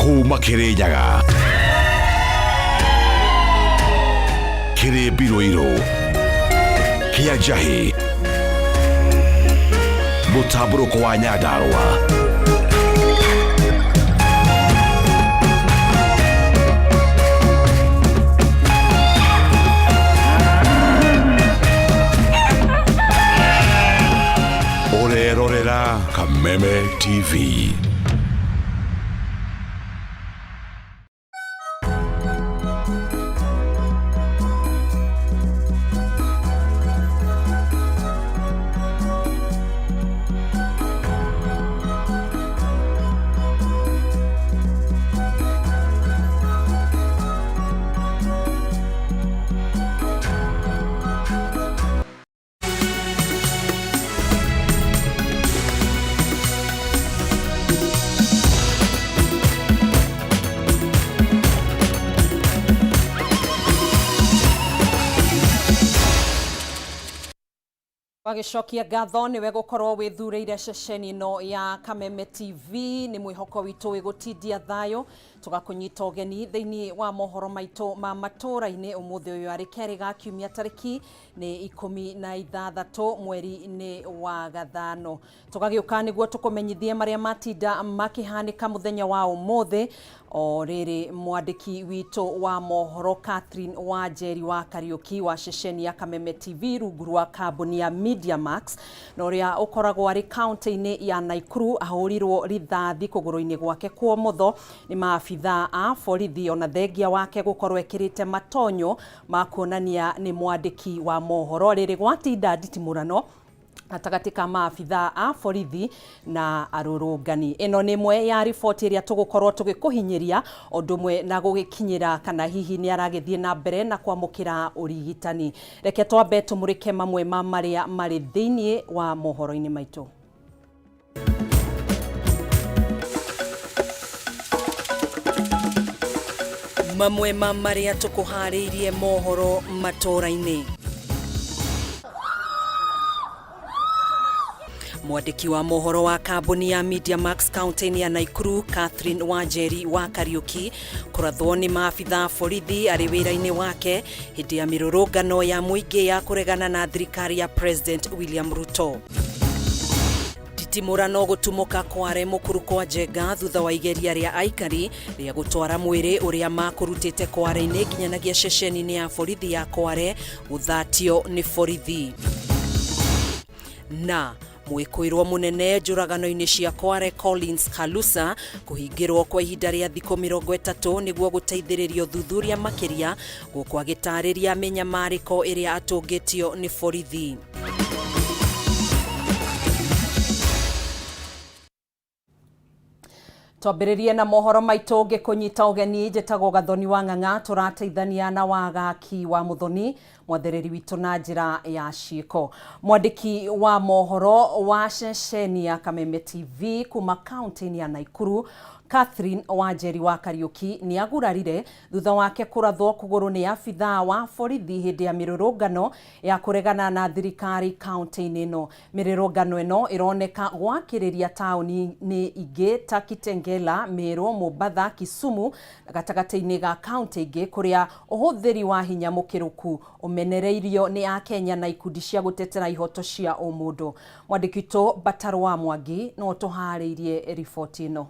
Kuma Kirinyaga, Kĩrĩmbi Rũirũ, Kĩa Njahĩ, Mũtambũrũko wa Nyandarũa. Ũrerorera Kameme TV. Wagĩcokia ngatho nĩwe gũkorwo wĩthurĩire ceceni ĩno ya Kameme TV. Nĩ mwĩhoko witũ wĩgũtindia thayũ, tũgakũnyita ũgeni thĩinĩ wa mohoro maitũ ma matũũra-inĩ ũmũthĩ ũyũ arĩ kerĩ ga kiumia, tarĩki nĩ 16 mweri-inĩ wa gathano. Tũgagĩũka nĩguo tũkũmenyithie marĩa matinda makĩhanĩka mũthenya wa ũmũthĩ. O rĩrĩ, mwandĩki witũ wa mohoro Catherine Wanjeri wa Kariũki wa ceceni ya Kameme TV rungu rwa kambuni ya Mediamax, na ũrĩa ũkoragwo arĩ kaunti-inĩ ya Naikuru, ahũrirwo rithathi kũgũrũ-inĩ gwake kwa ũmotho nĩ maabithaa a borithi, ona thengia wake gũkorwo ekĩrĩte matonyo ma kuonania nĩ mwandĩki wa mohoro. Rĩrĩ gwatinda nditimũrano gatagatĩ ka maabithaa a borithi na arũrũngani. Ĩno nĩ ĩmwe ya riboti ĩrĩa tũgũkorwo tũgĩkũhinyĩria, ũndũ ũmwe na gũgĩkinyĩra kana hihi nĩ aragĩthiĩ na mbere na kwamũkĩra ũrigitani. Reke twambe tũmũrĩke mamwe ma marĩa marĩ thĩinĩ wa mohoro-inĩ maitũ. Mamwe ma marĩa tũkũharĩirie mohoro matũũra-inĩ. Mwandĩki wa mohoro wa kambuni ya Mediamax kaunti-inĩ ya Naikuru, Catherine Wanjeri wa Kariuki, kũrathwo nĩ maabitha borithi arĩ wĩra-inĩ wake hĩndĩ ya mĩrũrũngano ya mũingĩ ya kũregana na thirikari ya President William Ruto. Nditimũrano gũtumũka Kware mũkuru kwa Njenga thutha wa igeria rĩa aikari rĩa gũtwara mwĩrĩ ũrĩa makũrutĩte Kware-inĩ nginyanagia ceceni-inĩ ya borithi ya Kware gũthatio nĩ borithi. Na mwĩkũĩrwo mũnene njũragano-inĩ cia Kware Collins Khalusa kũhingĩrwo kwa ihinda rĩa thikũ 30 nĩguo gũteithĩrĩrio thuthuria makĩria, gũkũ agĩtarĩria mĩnyamarĩko ĩrĩa atũngĩtio nĩ borithi. Twambĩrĩrie na mohoro maitũ ngĩkũnyita ũgeni. Njĩtagwo Gathoni wa Ng'ang'a, tũrateithania na Wagaki wa Mũthoni, mwathereri witũ na njĩra ya ciĩko. Mwandĩki wa mohoro wa ceceni ya Kameme TV kuma kaunti-inĩ ya Naikuru, Catherine Wanjeri wa Kariũki, nĩ agurarire thutha wake kũrathwo kũgũrũ nĩ abithaa wa borithi hĩndĩ ya mĩrũrũngano ya kũregana na thirikari kaunti-inĩ ĩno. Mĩrũrũngano ĩno ĩroneka gwakĩrĩria taũni-inĩ ingĩ ta Kitengela, Meru, Mombatha, Kisumu na gatagatĩ-inĩ ga kaunti ingĩ kũrĩa ũhũthĩri wa hinya mũkĩrũku ũmenereirio nĩ Akenya na ikundi cia gũtetera ihoto cia ũmũndũ. Mwandĩki witũ Mbatarũ wa Mwangi no ũtũharĩirie riboti ĩno.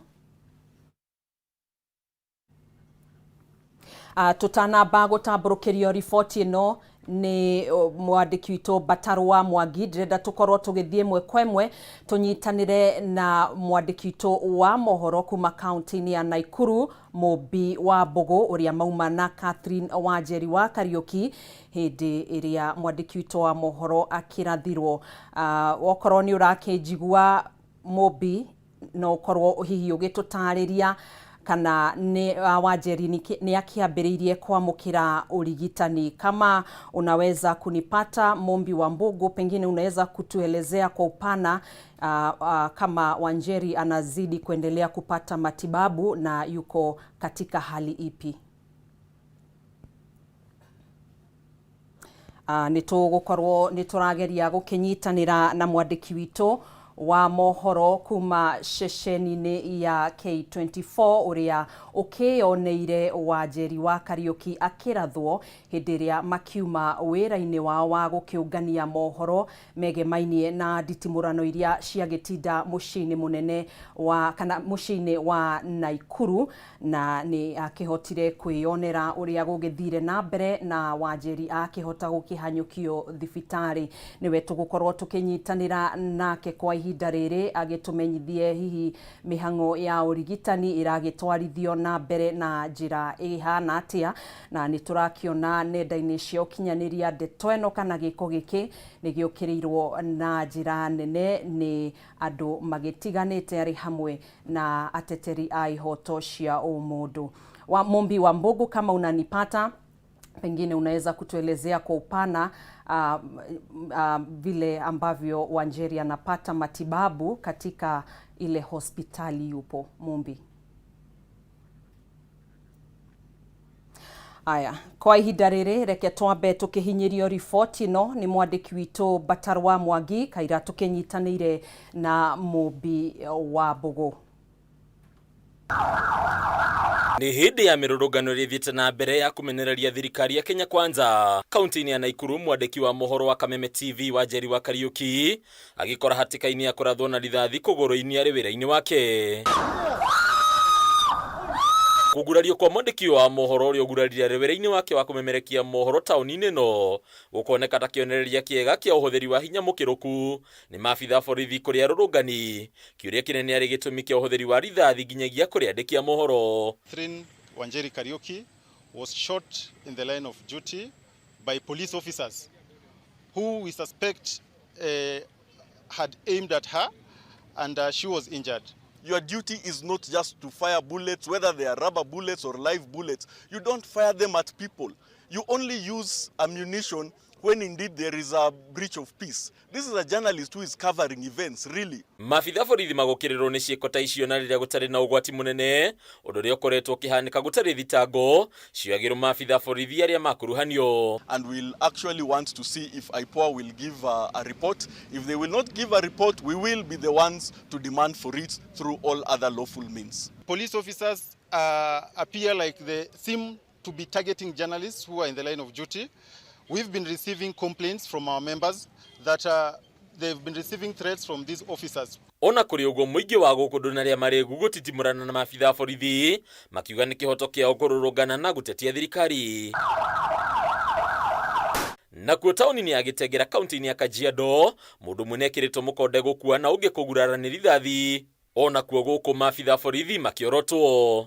Tũtanamba gũtambũrũkĩrio riboti ĩno nĩ mwandĩki witũ Mbatarũ wa Mwangi, ndĩrenda tũkorwo tũgĩthiĩ ĩmwe kwa ĩmwe tũnyitanĩre na mwandĩki witũ wa mohoro kuma kaunti-inĩ ya Naikuru, Mũmbi wa Mbũgũ, ũrĩa mauma na Catherine Wanjeri wa Kariũki hĩndĩ ĩrĩa mwandĩki witũ wa mohoro akĩrathirwo. Okorwo nĩ ũrakĩnjigua Mũmbi, no ũkorwo hihi ũgĩtũtarĩria kana nĩ Wanjeri nĩ akĩambĩrĩirie kwamũkĩra ũrigitani. Kama unaweza kunipata Mumbi wa Mbugu, pengine unaweza kutuelezea kwa upana kama Wanjeri anazidi kuendelea kupata matibabu na yuko katika hali ipi? Nĩ tũgũkorwo nĩ tũrageria gũkĩnyitanĩra na mwandĩki witũ Wa mohoro kuma ceceni-inĩ ya K24 ũrĩa ũkĩyoneire Wanjeri wa Kariuki akĩrathwo hĩndĩ ĩrĩa makiuma wĩra-inĩ wao wa gũkĩũngania mohoro megemainie na nditimũrano iria ciagĩtinda mũciĩ-inĩ mũnene wa kana mũciĩ-inĩ wa Naikuru, na nĩ akĩhotire kwĩyonera ũrĩa gũgĩthire na mbere na Wanjeri akĩhota gũkĩhanyũkio thibitarĩ. Nĩwe tũgũkorwo tũkĩnyitanĩra nake kwa ihinda rĩrĩ agĩtũmenyithie hihi mĩhang'o ya ũrigitani ĩragĩtwarithio na mbere na njĩra ĩhana atĩa, na nĩ tũrakĩona nenda-inĩ cia ũkinyanĩria ndeto ĩno kana gĩko gĩkĩ nĩ gĩũkĩrĩirwo na njĩra nene nĩ andũ magĩtiganĩte arĩ hamwe na ateteri a ihoto cia ũmũndũ. Wa Mumbi wa Mbugu, kama unanipata pengine unaweza kutuelezea kwa upana vile ambavyo Wanjeri anapata matibabu katika ile hospitali yupo Mumbi. Aya, kwa ihinda rĩrĩ reke twambe tũkĩhinyĩrio riboti ĩno nĩ mwandĩki witũ Batarwa Mwangi kaira tũkĩnyitanĩire na Mumbi wa Mbugu. Nĩ hĩndĩ ya mĩrũrũngano ĩrĩa ĩthiĩte na mbere ya kũmenereria thirikari ya Kenya Kwanza kaunti-inĩ ya Naikuru, mwandĩki wa mohoro wa Kameme TV Wanjeri wa Kariuki agĩkora hatĩka-inĩ ya kũrathwo na rithathi kũgũrũ-inĩ arĩ wĩra-inĩ wake. Kũgurario kwa mwandĩki wa mohoro ũrĩa ũgurarire arĩ wĩra-inĩ wake wa kũmemerekia mohoro taũni-inĩ ĩno gũkoneka ta kĩonereria kĩega kĩa ũhũthĩri wa hinya mũkĩrũku nĩ maabitha borithi kũrĩ arũrũngani. Kĩũria kĩnene arĩ gĩtũmi kĩa ũhũthĩri wa rithathi nginyagia kũrĩ andĩki a mohoro. Catherine Wanjeri Kariuki was shot in the line of duty by police officers who we suspect had aimed at her, and she was injured. Your duty is not just to fire bullets, whether they are rubber bullets or live bullets. You don't fire them at people. You only use ammunition when indeed there is a breach of peace. This is a journalist who is covering events, really. Maabitha borithi magũkĩrĩrwo nĩ ciĩko ta icio na rĩrĩa gũtarĩ na ũgwati mũnene, ũndũ ũrĩa ũkoretwo ũkĩhanĩka gũtarĩ thitango cioyagĩrwo maabitha borithi arĩa makuruhanio. And we'll actually want to see if IPOA will give a report. If they will not give a report, we will be the ones to demand for it through all other lawful means. Police officers appear like they seem to be targeting journalists who are in the line of duty. We've been receiving complaints from our members that they've been receiving threats from these officers. Ona kũrĩ ũguo, mũingĩ wa gũkũ ndũnarĩa marĩgu gũtitimũrana na maabitha borithi makiuga nĩ kĩhoto kĩao kũrũrũngana na gũtetia thirikari. Nakuo taũni-inĩ ya Gĩtengera kaunti-inĩ ya Kajiado, mũndũ ũmwe nĩekĩrĩtwo mũkonde gũkua na ũngĩ kũgurara nĩ rithathi. Onakuo gũkũ maabitha borithi makĩorotwo.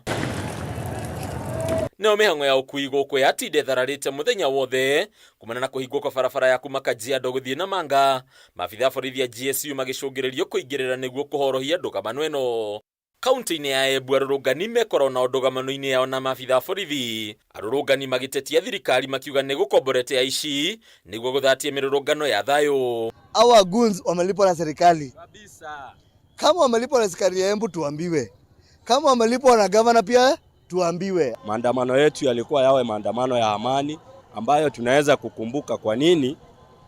Nayo mĩhang'o ya ũkui gũkũ yatinda ĩthararĩte mũthenya wothe kumana na kũhingwo kwa barabara ya kuma Kajiado gũthiĩ Namanga, maabitha borithi a GSU magĩcũngĩrĩrio kũingĩrĩra nĩguo kũhorohia ndũgamano ĩno. Kaunti-inĩ ya Embu, arũrũngani mekorwo nao ndũgamano-inĩ yao na maabitha borithi, arũrũngani magĩtetia thirikari makiuga nĩ gũkomborete aici nĩguo gũthatia mĩrũrũngano ya thayũ. Hawa goons wamelipwa na serikali kabisa. Kama wamelipwa na serikali ya Embu tuambiwe, kama wamelipwa na gavana pia tuambiwe. Maandamano yetu yalikuwa yawe maandamano ya amani ambayo tunaweza kukumbuka kwa nini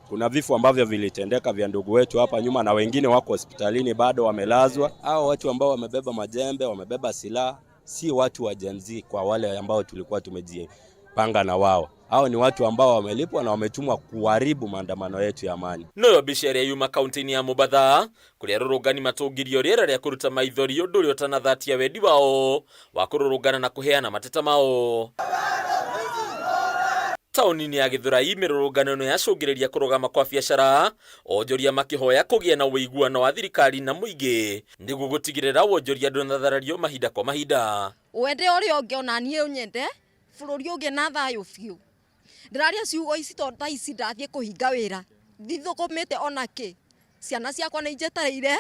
kuna vifo ambavyo vilitendeka vya ndugu wetu hapa nyuma na wengine wako hospitalini bado wamelazwa. Hao watu ambao wamebeba majembe, wamebeba silaha, si watu wa Gen Z kwa wale ambao tulikuwa tumejipanga na wao. Hao ni watu ambao wamelipwa na wametumwa kuharibu maandamano yetu ya amani. Noyo mbica ĩrĩa yuma kaunti-inĩ ya Mombatha kũrĩa arũrũngani matũngirio rĩera rĩa kũruta maithori ũndũ ũrĩa ũtanathatia wendi wao wa kũrũrũngana na kũheana mateta mao. Taũni-inĩ ya Gĩthũrai, mĩrũrũngano ĩno yacũngĩrĩria kũrũgama kwa biacara, onjoria makĩhoya kũgĩa na ũiguano wa thirikari na mũingĩ nĩguo gũtigĩrĩra wonjoria ndũnatharario mahinda kwa mahinda. Wende ũrĩa ũngĩ ona niĩ ũnyende, bũrũri ũgĩe na thayũ biũ. Ndĩraria ciugo ici tondũ thaa ici ndathiĩ kũhinga wĩra, ndithũkũmĩte ona kĩ, ciana ciakwa nĩ injetereire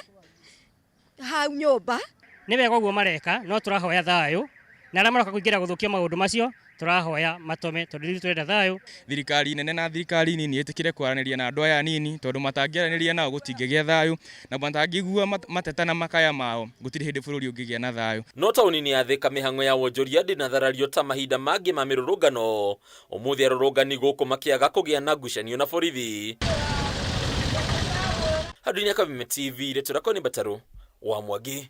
hau nyũmba. Nĩ wega ũguo mareka, no tũrahoya thayũ na arĩa maroka kũingĩra gũthũkia maũndũ macio tũrahoya matome tondũ ithuĩ tũrenda thayũ. Thirikari nene na thirikari nini ĩtĩkĩre kwaranĩria na andũ aya anini, tondũ matangĩaranĩria nao gũtingĩgĩa thayũ, na matangĩigua mateta na makaya mao gũtirĩ hĩndĩ bũrũri ũngĩgĩa na thayũ. No taũni-inĩ ya Thika mĩhang'o ya wonjoria ndĩnatharario ta mahinda mangĩ ma mĩrũrũngano, ũmũthĩ arũrũngani gũkũ makĩaga kũgĩa na ngucanio na borithi. Handũ-inĩ ya Kameme TV rĩtwa rĩakwa nĩ Mbatarũ wa Mwangi.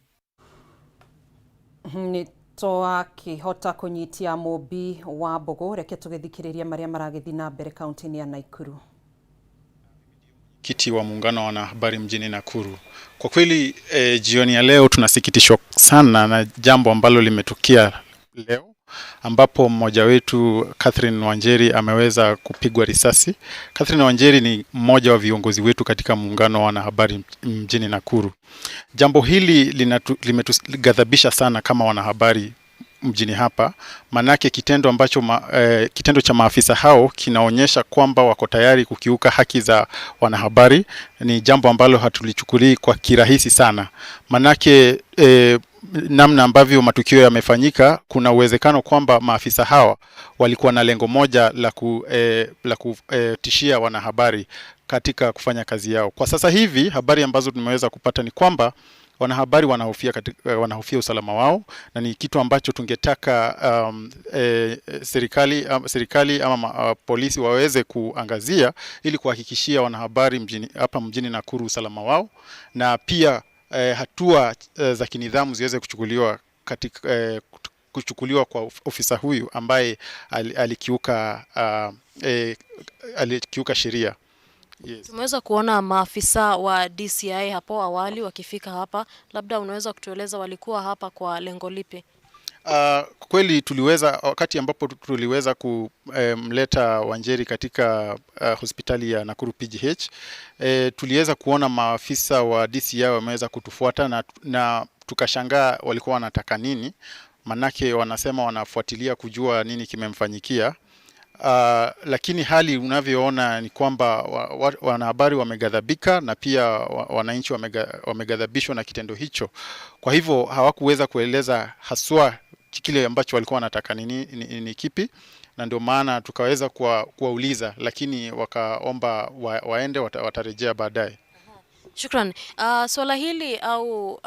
Nĩ twakĩhota kũnyitia Mũmbi wa Mbũgũ, reke tũgĩthikĩrĩrie marĩa maragĩthiĩ na mbere kaunti-inĩ ya Nakuru. Kiti wa muungano wa wanahabari mjini Nakuru. Kwa kweli jioni ya leo tunasikitishwa sana na jambo ambalo limetukia leo ambapo mmoja wetu Catherine Wanjeri ameweza kupigwa risasi. Catherine Wanjeri ni mmoja wa viongozi wetu katika muungano wa wanahabari mjini Nakuru. Jambo hili limetughadhabisha sana kama wanahabari mjini hapa, manake kitendo ambacho kitendo cha maafisa hao kinaonyesha kwamba wako tayari kukiuka haki za wanahabari. Ni jambo ambalo hatulichukulii kwa kirahisi sana, manake namna ambavyo matukio yamefanyika, kuna uwezekano kwamba maafisa hawa walikuwa na lengo moja la kutishia wanahabari katika kufanya kazi yao. Kwa sasa hivi habari ambazo tumeweza kupata ni kwamba wanahabari wanahofia usalama wao, na ni kitu ambacho tungetaka serikali ama polisi waweze kuangazia ili kuhakikishia wanahabari hapa mjini Nakuru usalama wao, na pia hatua za kinidhamu ziweze kuchukuliwa katika kuchukuliwa kwa ofisa huyu ambaye alikiuka sheria. Yes. Tumeweza kuona maafisa wa DCI hapo awali wakifika hapa, labda unaweza kutueleza walikuwa hapa kwa lengo lipi? Kweli tuliweza, wakati ambapo tuliweza kumleta Wanjeri katika hospitali ya Nakuru PGH, tuliweza kuona maafisa wa DCI wameweza kutufuata na tukashangaa walikuwa wanataka nini, manake wanasema wanafuatilia kujua nini kimemfanyikia. Lakini hali unavyoona ni kwamba wanahabari wameghadhabika na pia wananchi wameghadhabishwa na kitendo hicho. Kwa hivyo hawakuweza kueleza haswa kile ambacho walikuwa wanataka ni kipi, na ndio maana tukaweza kuwauliza, lakini wakaomba waende, watarejea baadaye. Shukran. Swala hili au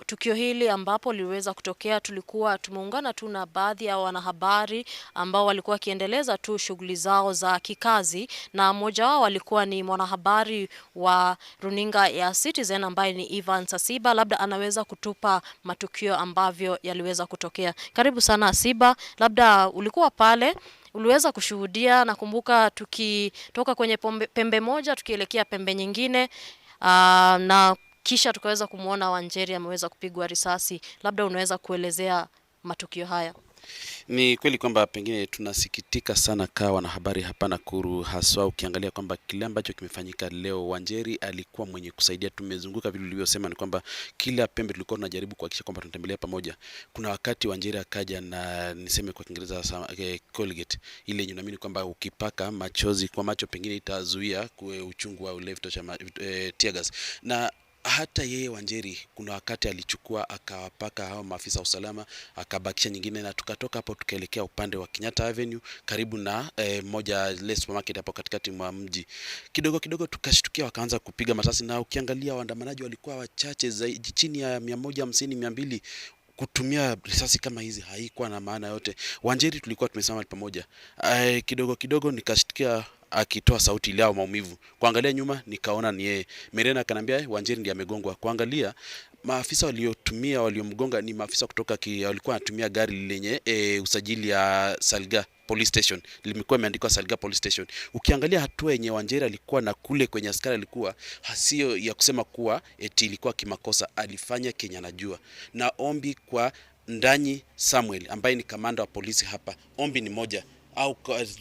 tukio hili ambapo liliweza kutokea, tulikuwa tumeungana tu na baadhi ya wanahabari ambao walikuwa wakiendeleza tu shughuli zao za kikazi, na mmoja wao alikuwa ni mwanahabari wa runinga ya Citizen ambaye ni Ivan Sasiba. Labda anaweza kutupa matukio ambavyo yaliweza kutokea. Karibu sana Asiba, labda ulikuwa pale, uliweza kushuhudia. Nakumbuka tukitoka kwenye pembe moja tukielekea pembe nyingine, na kisha tukaweza kumuona Wanjeri ameweza kupigwa risasi. Labda unaweza kuelezea matukio haya? Ni kweli kwamba pengine tunasikitika sana kwa wanahabari hapa Nakuru, haswa ukiangalia kwamba kile ambacho kimefanyika leo. Wanjeri alikuwa mwenye kusaidia. Tumezunguka vile ulivyosema, ni kwamba kila pembe tulikuwa tunajaribu kuhakikisha kwamba tunatembelea pamoja. Kuna wakati Wanjeri akaja na niseme kwa Kiingereza Colgate ile yenye naamini kwamba ukipaka machozi kwa macho pengine itazuia uchungu wa ule tear gas. Na hata yeye Wanjeri kuna wakati alichukua akawapaka hao maafisa usalama, akabakisha nyingine, na tukatoka hapo tukaelekea upande wa Kenyatta Avenue karibu na moja le supermarket hapo katikati mwa mji. Kidogo kidogo tukashtukia wakaanza kupiga masasi, na ukiangalia waandamanaji walikuwa wachache zaidi, chini ya 150 200. Kutumia risasi kama hizi haikuwa na maana yote. Wanjeri tulikuwa tumesimama pamoja. Kidogo kidogo nikashtukia akitoa sauti ile ya maumivu. Kuangalia nyuma nikaona ni yeye. Merena akaniambia Wanjeri ndiye amegongwa. Kuangalia maafisa waliotumia waliomgonga ni maafisa kutoka walikuwa wanatumia gari lenye usajili ya Salga Police Station. Limekuwa imeandikwa Salga Police Station. Ukiangalia hatua yenye Wanjeri alikuwa na kule kwenye askari alikuwa, hasio ya kusema kuwa eti ilikuwa kimakosa, alifanya Kenya najua. Na ombi kwa Ndanyi Samuel ambaye ni kamanda wa polisi hapa, ombi ni moja, au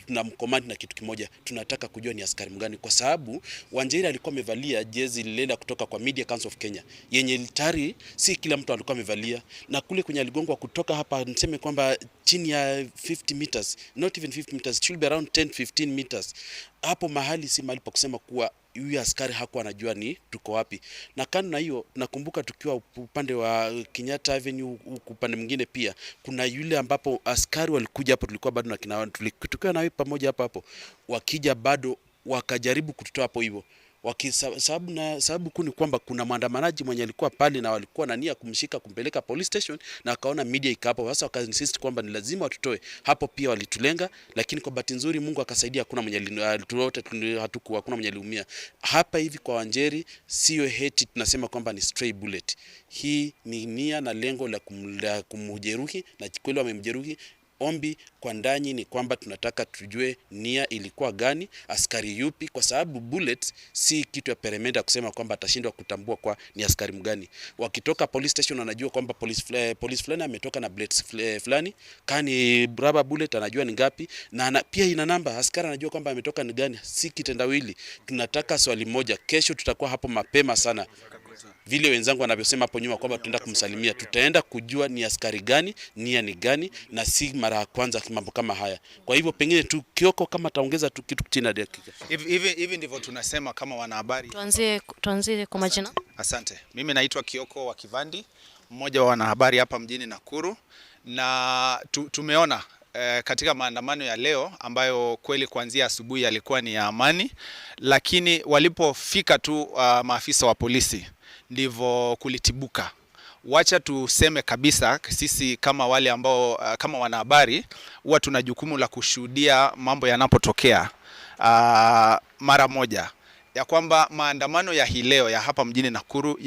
tunamkomandi na kitu kimoja, tunataka kujua ni askari mgani, kwa sababu Wanjeri alikuwa amevalia jezi lile kutoka kwa Media Council of Kenya yenye tayari si kila mtu alikuwa amevalia, na kule kwenye aligongwa kutoka hapa niseme kwamba chini ya 50 meters, not even 50 meters, it should be around 10 15 meters. Hapo mahali si mahali pa kusema kuwa huyu askari hakuwa anajua ni tuko wapi. Na kando na hiyo, nakumbuka tukiwa upande wa Kenyatta Avenue upande mwingine pia kuna yule ambapo askari walikuja hapo, tulikuwa bado na kina tukiwa na pamoja hapo hapo, wakija bado wakajaribu kututoa hapo hivyo. Sababu na sababu kuu ni kwamba kuna mwandamanaji mwenye alikuwa pale na walikuwa na nia kumshika kumpeleka police station, na akaona media iko hapo. Sasa waka insist kwamba ni lazima watutoe hapo, pia walitulenga, lakini kwa bahati nzuri Mungu akasaidia, hakuna mwenye wote hatukuwa, hakuna mwenye aliumia. Hapa hivi kwa Wanjeri sio heti tunasema kwamba ni stray bullet. Hii ni nia na lengo la kumjeruhi, na kweli wamemjeruhi. Ombi kwa Ndanyi ni kwamba tunataka tujue nia ilikuwa gani, askari yupi, kwa sababu bullet si kitu ya peremende kusema kwamba atashindwa kutambua kwa ni askari mgani. Wakitoka police station wanajua kwamba police fulani ametoka na bullets fulani, kani rubber bullet anajua ni ngapi, na pia ina namba, askari anajua kwamba ametoka ni gani. Si kitendawili. Tunataka swali moja. Kesho tutakuwa hapo mapema sana, vile wenzangu wanavyosema hapo nyuma kwamba tutaenda kumsalimia, tutaenda kujua ni askari gani, nia ni gani, na si mara ya kwanza mambo kama haya. Kwa hivyo pengine tu Kioko kama taongeza tu kitu chini ya dakika. Hivi ndivyo tunasema kama wanahabari. Tuanzie kwa majina. Asante. Mimi naitwa Kioko wa Kivandi, mmoja wa wanahabari hapa mjini Nakuru, na tumeona katika maandamano ya leo ambayo kweli kuanzia asubuhi yalikuwa ni ya amani, lakini walipofika tu maafisa wa polisi ndivyo kulitibuka. Wacha tuseme kabisa, sisi kama wale ambao kama wanahabari huwa tuna jukumu la kushuhudia mambo yanapotokea mara moja, ya kwamba maandamano ya hii leo ya hapa mjini Nakuru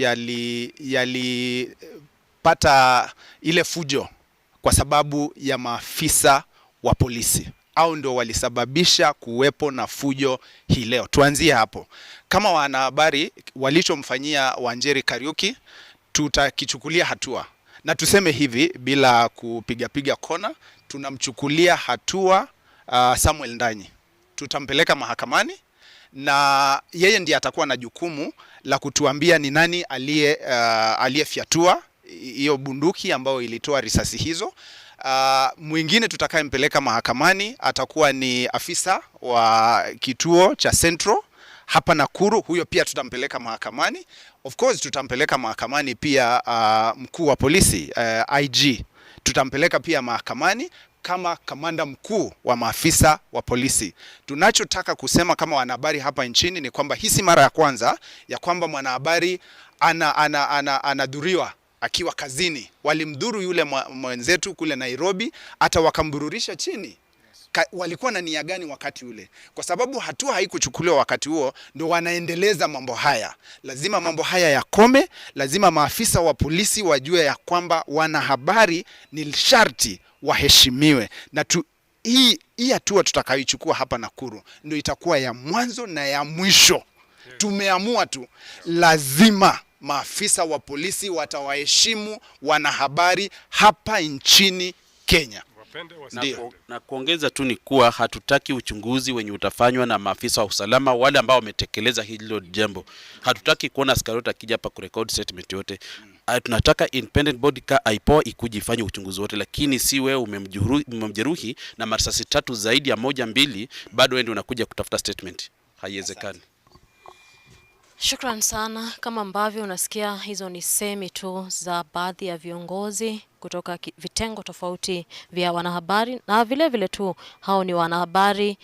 yalipata ile fujo kwa sababu ya maafisa wa polisi, au ndio walisababisha kuwepo na fujo hii leo. Tuanzie hapo. Kama wanahabari, walichomfanyia Wanjeri Kariuki tutakichukulia hatua, na tuseme hivi bila kupiga kona, tunamchukulia hatua Samuel Ndanyi. Tutampeleka mahakamani na yeye ndiye atakuwa na jukumu la kutuambia ni nani aliyefyatua hiyo bunduki ambayo ilitoa risasi hizo. Mwingine tutakayempeleka mahakamani atakuwa ni afisa wa kituo cha Central hapa Nakuru, huyo pia tutampeleka mahakamani. Of course tutampeleka mahakamani pia mkuu wa polisi IG, tutampeleka pia mahakamani kama kamanda mkuu wa maafisa wa polisi. Tunachotaka kusema kama wanahabari hapa nchini ni kwamba hii si mara ya kwanza ya kwamba mwanahabari anadhuriwa akiwa kazini. Walimdhuru yule mwenzetu kule Nairobi, hata wakambururisha chini. Walikuwa na nia gani wakati ule? Kwa sababu hatua haikuchukuliwa wakati huo, ndio wanaendeleza mambo haya. Lazima mambo haya yakome. Lazima maafisa wa polisi wajue ya kwamba wanahabari ni sharti waheshimiwe, na hii hatua tutakayoichukua hapa Nakuru ndio itakuwa ya mwanzo na ya mwisho. Tumeamua tu, lazima maafisa wa polisi watawaheshimu wanahabari hapa nchini Kenya. Na kuongeza tu ni kuwa hatutaki uchunguzi wenye utafanywa na maafisa wa usalama wale ambao wametekeleza hilo jambo. Hatutaki kuona askari wote akija hapa kurekodi statement yote. Tunataka independent body ka IPOA ikuje ifanye uchunguzi wote, lakini si wewe umemjeruhi na marisasi 3 zaidi ya 1 2, bado wewe ndio unakuja kutafuta statement. Haiwezekani. Shukran sana. Kama ambavyo unasikia, hizo ni semi tu za baadhi ya viongozi kutoka vitengo tofauti vya wanahabari, na vile vile tu hao ni wanahabari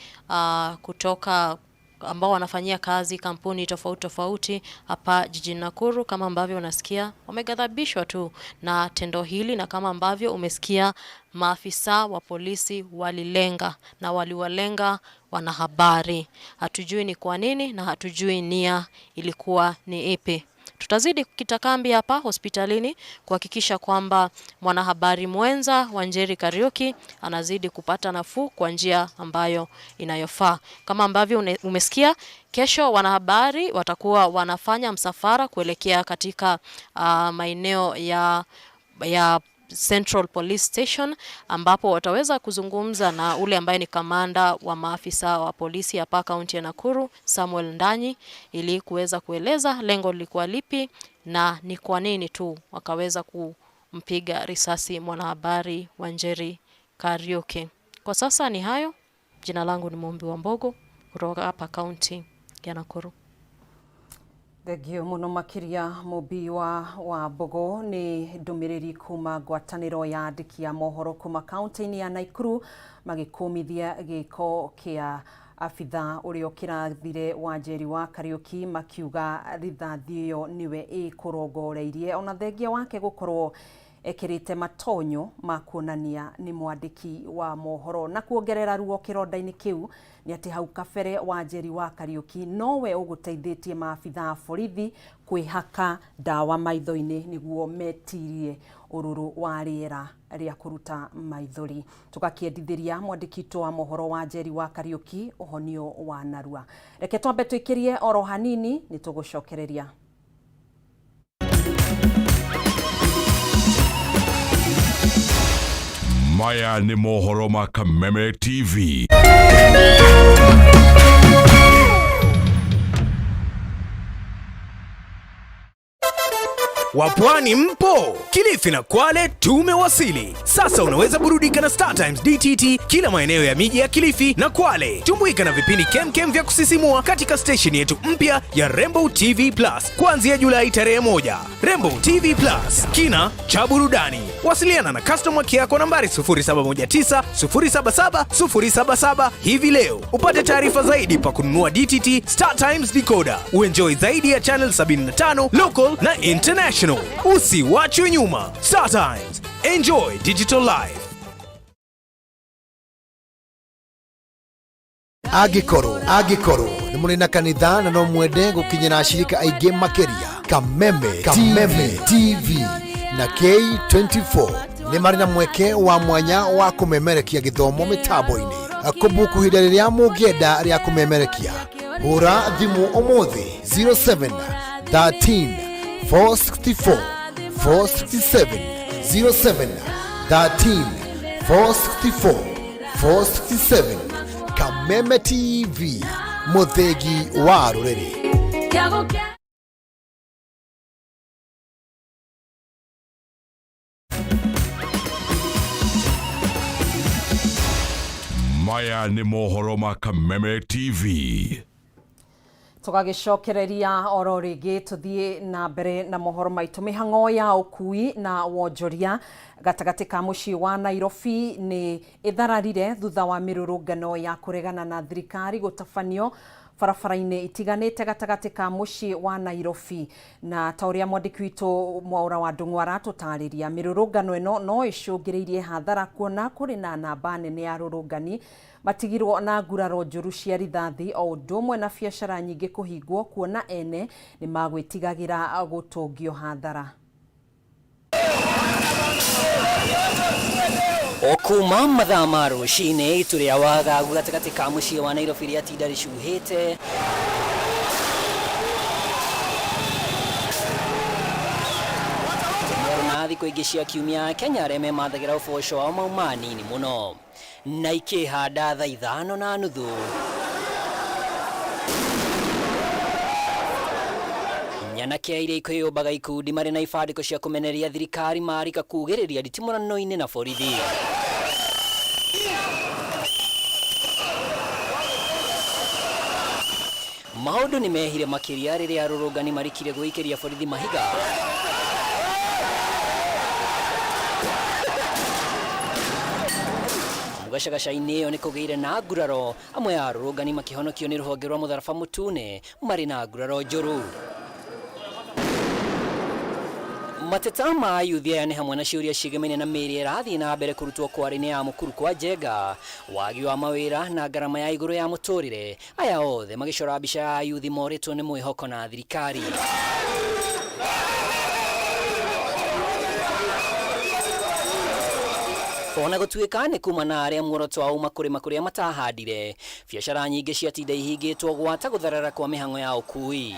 kutoka ambao wanafanyia kazi kampuni tofauti tofauti hapa jijini Nakuru. Kama ambavyo unasikia, wameghadhabishwa tu na tendo hili, na kama ambavyo umesikia, maafisa wa polisi walilenga na waliwalenga wanahabari. Hatujui ni kwa nini na hatujui nia ilikuwa ni ipi. Tutazidi kukita kambi hapa hospitalini kuhakikisha kwamba mwanahabari mwenza Wanjeri Kariuki anazidi kupata nafuu kwa njia ambayo inayofaa. Kama ambavyo umesikia, kesho wanahabari watakuwa wanafanya msafara kuelekea katika maeneo ya Central Police Station, ambapo wataweza kuzungumza na ule ambaye ni kamanda wa maafisa wa polisi hapa kaunti ya Nakuru, Samuel Ndanyi, ili kuweza kueleza lengo lilikuwa lipi na ni kwa nini tu wakaweza kumpiga risasi mwanahabari Wanjeri Kariuki. Kwa sasa ni hayo. Jina langu ni Mumbi wa Mbogo kutoka hapa kaunti ya Nakuru. Thengio muno makiria Mumbi wa Mbogo. Ni ndumiriri kuma ngwataniro ya andiki a mohoro kuma kaunti-ini ya Nakuru magikumithia giko kia Abitha ũrĩa ũkĩrathire Wanjeri wa Kariuki makiuga rithathi ĩyo nĩwe ĩkũrongoreirie ona thengia wake gũkorwo ekĩrĩte matonyo ma kuonania nĩ mwandĩki wa mohoro. Na kuongerera ruo kĩronda-inĩ kĩu nĩ atĩ hau kabere Wanjeri wa Kariuki nowe ũgũteithĩtie maabitha a borithi kwĩhaka ndawa maitho-inĩ nĩguo metirie ũrũrũ wa rĩera rĩa kũruta maithori. Tũgakĩendithĩria mwandĩki witũ wa mohoro Wanjeri wa Kariuki ũhonio wa narua. Reke twambe tũikĩrie oro hanini nĩ tũgũcokereria. Maya nĩ mohoro ma Kameme TV. Wapwani mpo? Kilifi na Kwale tumewasili. Sasa unaweza burudika na Star Times DTT kila maeneo ya miji ya Kilifi na Kwale. Tumbuika na vipindi kemkem vya kusisimua katika station yetu mpya ya Rainbow TV Plus kuanzia Julai tarehe 1. Rainbow TV Plus, kina cha burudani. Wasiliana na customer care kwa nambari 0719 077 077 hivi leo upate taarifa zaidi pa kununua DTT Star Times decoder. Uenjoy zaidi ya channel 75 local na international. Usiwachwe nyuma. Star Times, enjoy digital life. Angĩkorwo nĩ mũrĩ na kanitha na no mwende gũkinyĩra ashirika aingĩ makĩria, Kameme TV na K24 nĩ marĩ na mweke wa mwanya wa kũmemerekia gĩthomo mĩtambo-inĩ. Kũbuku ihinda rĩrĩa mũngĩenda rĩa kũmemerekia, hũra thimũ ũmũthĩ 07 13 464 467, 07 13 464 467. Kameme TV, mũthĩgi wa rũrĩrĩ. Maya nĩ mohoro ma Kameme TV. Tũgagĩcokereria oro rĩngĩ tũthiĩ na mbere na mohoro maitũ. Mĩhang'o ya ũkui na wonjoria gatagatĩ ka mũciĩ wa Nairobi nĩ ĩthararire thutha wa mĩrũrũngano ya kũregana na thirikari gũtabanio barabara-inĩ itiganĩte gatagatĩ ka mũciĩ wa Nairobi. Na ta ũrĩa mwandĩki witũ Mwaũra wa Ndung'u aratũtarĩria, mĩrũrũngano ĩno no ĩcũngĩrĩirie hathara kuona kũrĩ na namba nene ya arũrũngani matigirwo na nguraro njũru cia rithathi o ũndũ ũmwe na biacara nyingĩ kũhingwo kuona ene nĩ magwĩtigagĩra gũtũngio hathara. O kuma mathaa ma rũcinĩ itu rĩa wagagu gatagatĩ ka mũciĩ wa Nairobi rĩatinda rĩcuhĩte. Na thikũ ingĩ cia kiumia Kenya arĩa memathagĩra ũboco wao mauma nini mũno na ikĩhanda thaa 5:30. Nyanake iria ikwĩyũmbaga ikundi marĩ na ibandĩko cia kũmenereria thirikari marika kugĩrĩria nditimũrano-inĩ na borithi. Maũndũ nĩ mehire makĩria rĩrĩa arũrũngani marikire gwĩikĩria borithi mahiga. Gacagaca-inĩ ĩyo nĩ kũgĩire na nguraro, amwe a arũrũngani makĩhonokio nĩ rũhonge rwa mũtharaba mũtune marĩ na nguraro njũru. Mateta ma ayuthi aya nĩ hamwe na ciũria ciĩgemaine na mĩĩrĩ ĩrathiĩ na mbere kũrutwo kwarĩ-inĩ ya Mũkuru kwa Njenga, wagi wa mawĩra na ngarama ya igũrũ ya mũtũrĩre. Aya othe magĩcora mbica ya ayuthi morĩtwo nĩ mwĩhoko na thirikari. Ona gũtuĩka nĩ kuma na arĩa muoroto wao uma kũrĩma kũrĩa matahandire, biacara nyingĩ ciatinda ihingĩtwo gwata gũtharara kwa mĩhang'o ya ũkui.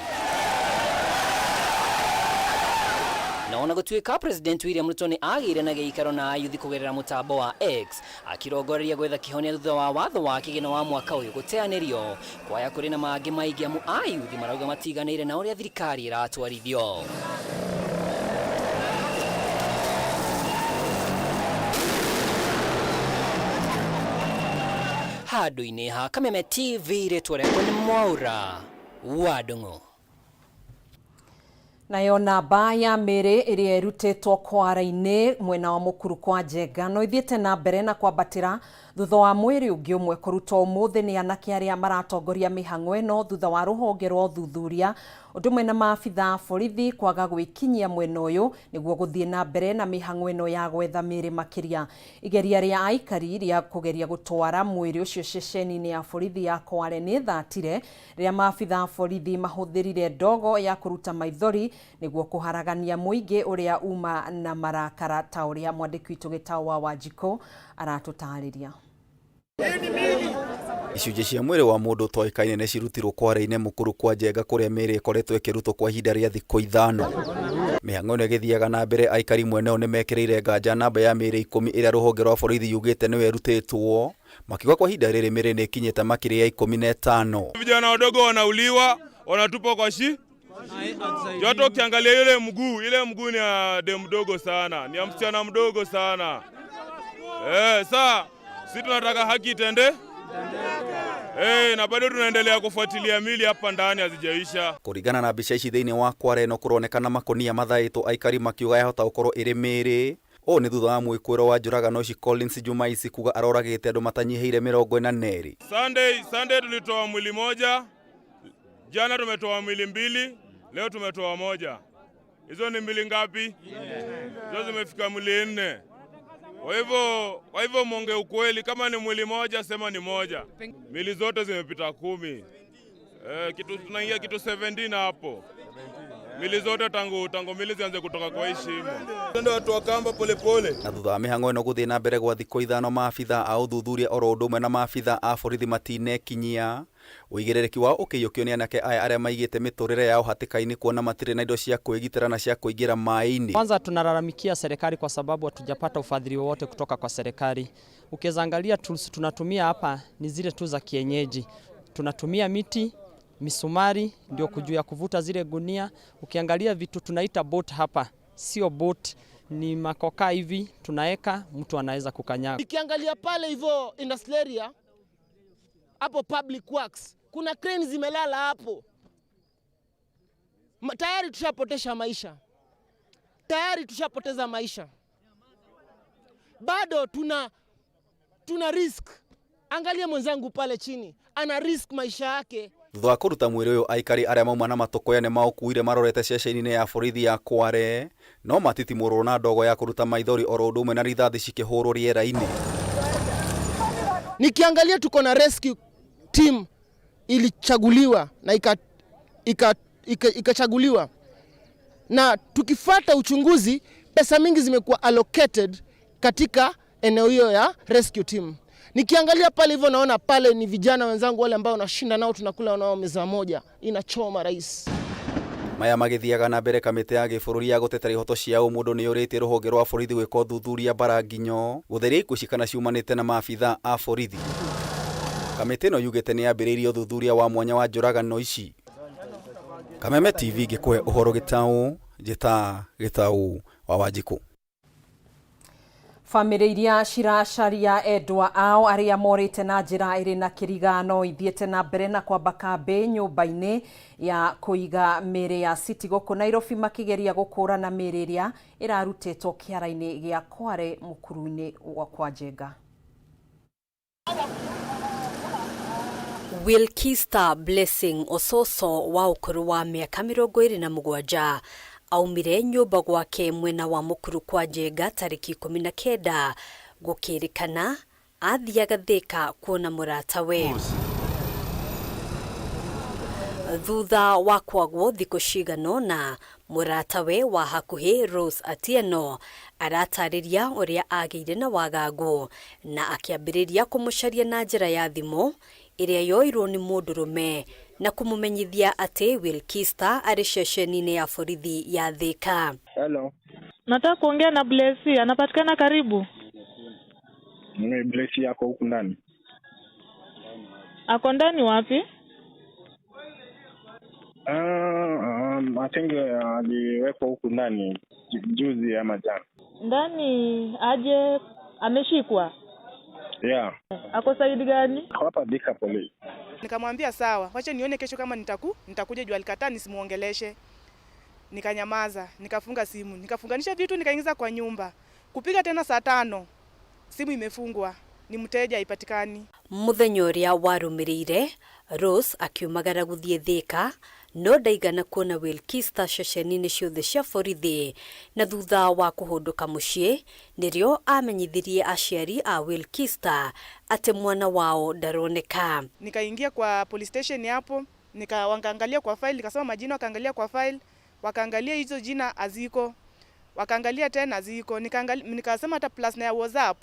Na ona gũtuĩka President William Ruto nĩ agĩire na gĩikaro na ayuthi kũgerera mũtambo wa X, akirongoreria gwetha kĩhonia thutha wa watho wa kĩgĩna wa mwaka ũyũ gũteanĩrio, kwaya kũrĩ na mangĩ maingĩ amu ayuthi marauga matiganĩire na ũrĩa thirikari ĩratwarithio. Handũ-inĩ ha Kameme TV, rĩtwa rĩakwa nĩ Mwaũra wa Ndung'u. Nayo namba ya mĩĩrĩ ĩrĩa ĩrutĩtwo Kware-inĩ mwena wa Mũkuru kwa Njenga no ithiĩte na mbere na kwambatĩra thutha wa mwĩrĩ ũngĩ ũmwe kũrutwo ũmũthĩ nĩ anake arĩa maratongoria mĩhang'o ĩno thutha wa rũhonge rwa ũthuthuria ũndũ ũmwe na maabitha a borithi kwaga gwĩkinyia mwena ũyũ nĩguo gũthiĩ na mbere na mĩhang'o ĩno ya gwetha mĩĩrĩ makĩria. Igeria rĩa aikari rĩa kũgeria gũtwara mwĩrĩ ũcio ceceni-inĩ ya borithi ya Kware nĩ ĩthatire rĩrĩa maabitha a borithi mahũthĩrire ndogo ya kũruta maithori nĩguo kũharagania mũingĩ ũrĩa uma na marakara ta ũrĩa mwandĩki witũ Gĩtaũ wa Wanjikũ aratũtarĩria. Icunjĩ cia mwĩrĩ wa mũndũ ũtoĩkaine nĩ cirutirwo Kware-inĩ Mũkuru kwa Njenga kũrĩa mĩĩrĩ ĩkoretwo ĩkĩrutwo kwa ihinda rĩa thikũ 5. Mĩhang'o ĩno ĩgĩthiaga na mbere aikari mwena ũyũ nĩmekĩrĩire nganja namba ya mĩĩrĩ 10 ĩrĩa rũhonge rwa borithi yugĩte nĩyo ĩrutĩtwo, makiuga kwa ihinda rĩrĩ mĩĩrĩ nĩ ĩkinyĩte makĩria ya 15. Vijana wadogo wanauliwa, wanatupwa kwa shi joto. Ukiangalia ile mguu ni ya dem mdogo sana, ni ya msichana mdogo sana. Saa sisi tunataka haki itende. Na bado tunaendelea kufuatilia mili hapa ndani hazijaisha. Kũringana na mbica ici thĩinĩ wa Kware no kũronekana makonia mathaĩtwo aikari makiuga yahota gũkorwo ĩrĩ mĩĩrĩ. Ũũ nĩ thutha wa mwĩkũĩro wa njũragano ici Collins Jumaisi kuga aroragĩte andũ matanyihĩire 42. Sunday tulitoa mwili moja, jana tumetoa mwili 2, leo tumetoa 1. Hizo ni mwili ngapi? Hizo zimefika mwili 4. Kwa hivyo mwonge ukweli, kama ni mwili moja sema ni moja. Mili zote zimepita 10. Kitu tunaingia kitu 17 hapo. Mili zote tangu mili zianze kutoka kwa heshima. Ndio watu wakamba pole pole. Na thutha wa mĩhang'o ĩno gũthiĩ na mbere gwa thikũ 5 maabitha a ũthuthuria oro ũndũ ũmwe na maabitha a borithi matinekinyia. Ũigĩrĩrĩki wao ũkĩiyũkio nĩ anake aya arĩa maigĩte mĩtũrĩre yao hatĩka-inĩ kuona matirĩ na indo cia kwĩgitĩra na cia kũingĩra maĩ-inĩ. Kwanza tunalalamikia serikali kwa sababu hatujapata ufadhili wowote kutoka kwa serikali. Ukiweza angalia tools tunatumia hapa ni zile tu za kienyeji. Tunatumia miti, misumari ndio kujua kuvuta zile gunia. Ukiangalia vitu tunaita boat hapa, sio boat, ni makoka hivi tunaeka, mtu anaweza kukanyaga. Ukiangalia pale hivyo industrial area hapo public works kuna crane zimelala hapo. Tayari tushapoteza maisha. Tayari tushapoteza maisha. Bado tuna risk. Angalia mwenzangu pale chini, ana risk maisha yake. Thutha wa kũruta mwĩrĩ ũyũ aikari arĩa mauma na matokoya nĩ maũkuire marorete ceceni-inĩ ya borithi ya Kware no matitimũrwo na ndogo ya kũruta maithori oro ũndũ ũmwe na rithathi cikĩhũrwo rĩera-inĩ. Nikiangalia tuko na rescue team ilichaguliwa na ikachaguliwa, na tukifuata uchunguzi pesa mingi zimekuwa allocated katika eneo hiyo ya rescue team. Nikiangalia pale hivyo naona pale ni vijana wenzangu wale ambao nashinda nao tunakula nao meza moja, inachoma rais. Maya magĩthiaga na mbere kamĩtĩ ya gĩbũrũri ya gũtetera ihoto cia ũmũndũ nĩ yũrĩtie rũhonge rwa borithi gwĩka ũthuthuria bara nginyo gũtheria ikuũ ici kana ciumanĩte na maabitha a borithi. Kamĩtĩ ĩno yugĩte nĩ yambĩrĩirie ũthuthuria wa mwanya wa njũragano ici. Kameme TV ngĩkũhe ũhoro Gĩtaũ, njĩta Gĩtaũ wa Wanjikũ. Bamĩrĩ iria ciracaria endwa ao arĩa morĩte na njĩra ĩrĩ na kĩrigano ithiĩte na mbere na kwamba kambĩ nyũmba-inĩ ya kũiga mĩĩrĩ ya City gũkũ Nairobi makĩgeria gũkũrana mĩĩrĩ ĩrĩa ĩrarutĩtwo kĩara-inĩ gĩa Kware mũkuru-inĩ wa kwa Njenga. Wilkista Blessing Ososo wa ũkũrũ wa mĩaka 27 aumire nyũmba gwake mwena wa Mũkuru kwa Njenga tarĩki 19 gũkĩrĩkana athiaga Thika kuona mũratawe. Thutha wa kwagwo thikũ cigana ũna, mũratawe wa hakuhĩ Rose Atieno aratarĩria ũrĩa agĩire na wagagu na akĩambĩrĩria kũmũcaria na njĩra ya thimũ ĩrĩa yoirwo nĩ mũndũrũme na kũmũmenyithia atĩ Wilkista arĩ ceceni-inĩ ya borithi ya Thika. Hello. Nataka kuongea na Blessy, anapatikana karibu? Mimi Blessy yako huku ndani. Ako ndani wapi? I think aliwekwa huku ndani juzi ama jana. Ndani aje ameshikwa? Yeah. Ako saidi gani? Hapa Thika police. Nikamwambia sawa, wacha nione kesho kama nitakuja juu alikataa nisimuongeleshe. Nikanyamaza, nikafunga simu, nikafunganisha vitu, nikaingiza kwa nyumba. Kupiga tena saa 5, simu imefungwa, ni mteja haipatikani. Muthenya ũrĩa warũmĩrĩire Rose akiumagara gũthiĩ Thika no ndaigana kuona Wilkista ceceni-inĩ ciothe cia borithi, na thutha wa kũhũndũka mũciĩ nĩrĩo amenyithirie aciari a Wilkista atĩ mwana wao ndaroneka. Nikaingia kwa police station hapo, nikaangalia kwa file, nikasoma majina, wakaangalia kwa file, wakaangalia hizo jina haziko, wakaangalia tena haziko. Nikasema hata plus na ya WhatsApp,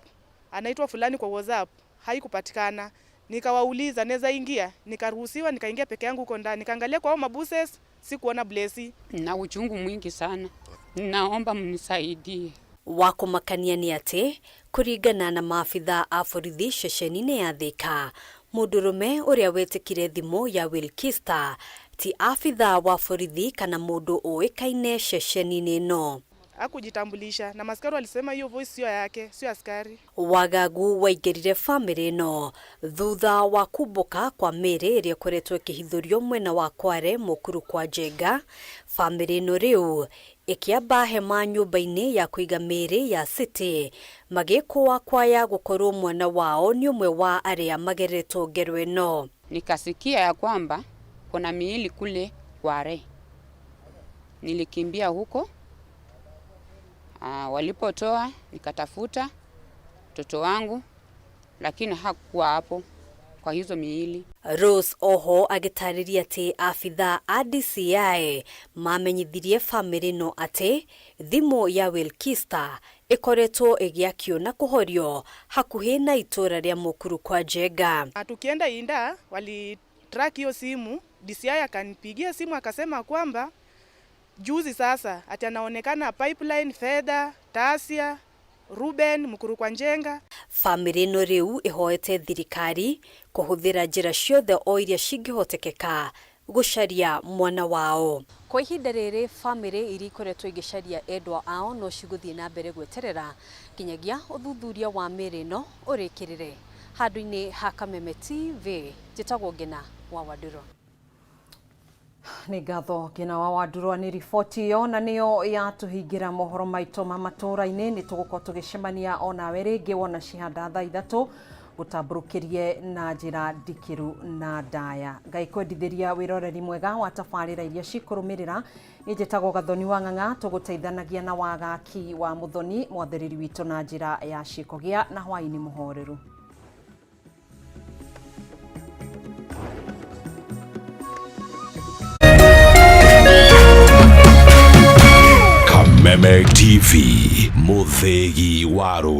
anaitwa fulani kwa WhatsApp, haikupatikana. Nikawauliza naweza ingia, nikaruhusiwa, nikaingia peke yangu huko ndani. Nikaangalia kwa hao mabuses, sikuona Blessy. Na uchungu mwingi sana, naomba mnisaidie. Wa kũmakania nĩ atĩ kũringana na maabitha a borithi ceceni-inĩ ya Thika, mũndũrũme ũrĩa wetĩkire thimũ ya Wilkista ti abitha wa borithi kana mũndũ ũĩkaine ceceni-inĩ ĩno. Hakujitambulisha na maskari walisema hiyo voice sio yake, sio askari. Wagagu waingĩrire bamĩrĩ ĩno thutha wa kumbũka kwa mĩĩrĩ ĩrĩa ĩkoretwo ĩkĩhithũrio mwena wa Kware Mũkuru kwa Njenga. Bamĩrĩ ĩno rĩu ĩkĩamba hema nyũmba-inĩ ya kũiga mĩĩrĩ ya City magĩkũa kwaya gũkorwo mwana wao nĩ ũmwe wa arĩa mageretwo ngero ĩno. Nikasikia ya kwamba kuna miili kule Kware, nilikimbia huko. Walipotoa nikatafuta mtoto wangu, lakini hakuwa hapo kwa hizo miili. Rose oho agĩtarĩria atĩ abitha a DCI mamenyithirie bamĩrĩ ĩno atĩ thimũ ya Wilkista ĩkoretwo ĩgĩakio na kũhorio hakuhĩ na itũra rĩa Mũkuru kwa Njenga. Tukienda Inda walitrack hiyo simu, DCI akanipigia simu akasema kwamba juzi sasa ati anaonekana Pipeline, Fedha, Tasia, Ruben, Mukuru kwa Njenga. Bamĩrĩ ĩno rĩu ĩhoete thirikari kũhũthĩra njĩra ciothe o iria cingĩhotekeka gũcaria mwana wao. Kwa ihinda rĩrĩ bamĩrĩ iria ikoretwo igĩcaria endwa ao no cigũthiĩ na mbere gweterera nginyagia ũthuthuria wa mĩĩrĩ ĩno ũrĩkĩrĩre. Handũ-inĩ ha Kameme TV njĩtagwo Ngina wa Wandũrũ. Nĩ ngatho Ngina wa Wandũrũ nĩ riboti ĩyo, na nĩyo yatũhingĩra mohoro maitũ ma matũũra-inĩ. Nĩ tũgũkorwo tũgĩcemania onawe rĩngĩ wona cihanda thaa 3 gũtambũrũkĩrie na njĩra ndikĩru na ndaya. Ngai kwendithĩria wĩroreri mwega wa tabarĩra iria cikũrũmĩrĩra. Niĩ njĩtagwo Gathoni wa Ng'ang'a, tũgũteithanagia na Wagaki wa Mũthoni mwathĩrĩri witũ na njĩra ya ciĩko. Gĩa na hwaĩ-inĩ mũhoreru. Kameme TV, mũthĩgi wa rũrĩrĩ.